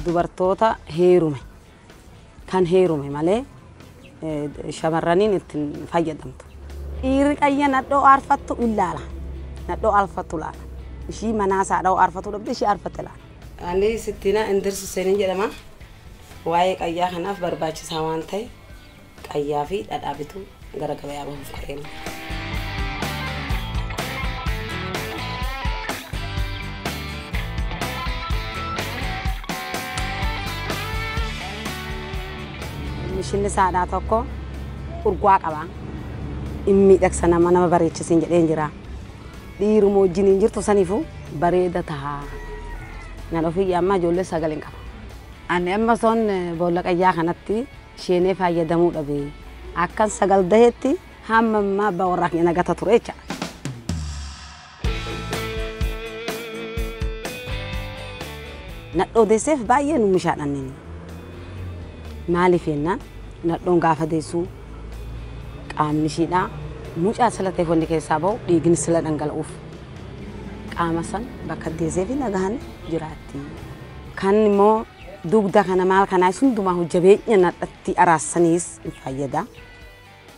Dubartoota heerume kan heerume malee shamarraniin ittiin fayyadamtu. Dhiirri qayya nadhoo aarfattu ilaala. Nadhoo aarfattu laala. Ishii manaa isaa dha'oo aarfatu dhabde ishii aarfatte laala. Ani Sittiinaa Indirsu Seeniin jedhama. Waa'ee qayyaa kanaaf barbaachisaa waan ta'e qayyaa fi dhadhaa bituu gara gabayaa bahuuf ka'eera. Mishinni saadhaa tokko urgaa qaba. Inni miidhagsa nama nama bareechisiin jedheen jira. Dhiiruma wajjin hin jirtu saniifuu bareeda ta'a. Nan ofii amma ijoollee sagaleen qaba. Ani amma son boolla qayyaa kanatti isheenee fayyadamuu dhabe. Akkan sagal dahetti hamma ammaa abbaa warraa keenya nagata ture jecha. Nadhoo deesseef baay'ee nu mishaadhaan. Maaliif jennaan nadhoon gaafa deessu qaamni ishiidhaa mucaa sila ta'eef wanni keessaa bahu dhiigni sila dhangala'uuf qaama san bakka deessee fi nagahan jiraatti. Kan immoo dugda kana maal kanaa hundumaa jabeenya nadhatti araassaniis hin fayyada.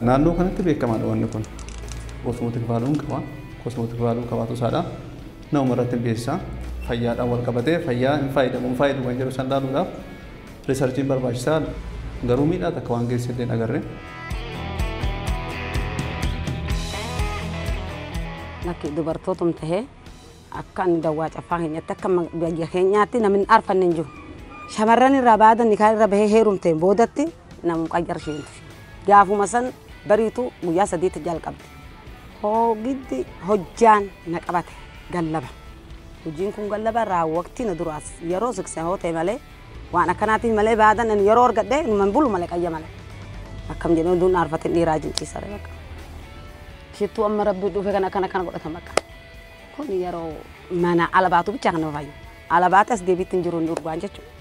Naannoo kanatti beekamaadha wanni kun. Kosmootik vaaluun qaba. Kosmootik vaaluu qabaatu isaadha. Nama irratti hin beeksisa. Fayyaadhaan wal qabatee fayyaa hin fayyadamu hin fayyadu kan jedhu san laaluudhaaf riisarchiin barbaachisaa garuu miidhaa takka waan geesse illee hin agarre. Lakki dubartootum tahee akka inni dawwaa caffaa keenyatti akka biyya keenyaatti namni hin aarfanne hin jiru. Shamarran irraa baadan nikaa irra bahee heerumteen boodatti namu qayyar isheentu. Gaafuma san bariitu guyyaa sadiitti jalqabdi. Hoogiddi hojjaan na qabate gallaba. Hojiin kun gallaba raawwaqtii na duraas yeroo siqsee hoo ta'e malee waan akkanaatiin malee baadan ani yeroo argadhee numan bulu malee qayya malee. Akkam jedhee hunduun aarfateen dhiiraa jinciisa bakka. Shittuu amma rabbi dhufe kana akkana akkana godhatan bakka. Kun yeroo mana ala baatu bichaa kan nama fayyadu. Ala baate as deebiitti hin jiru hin urgaan jechuudha.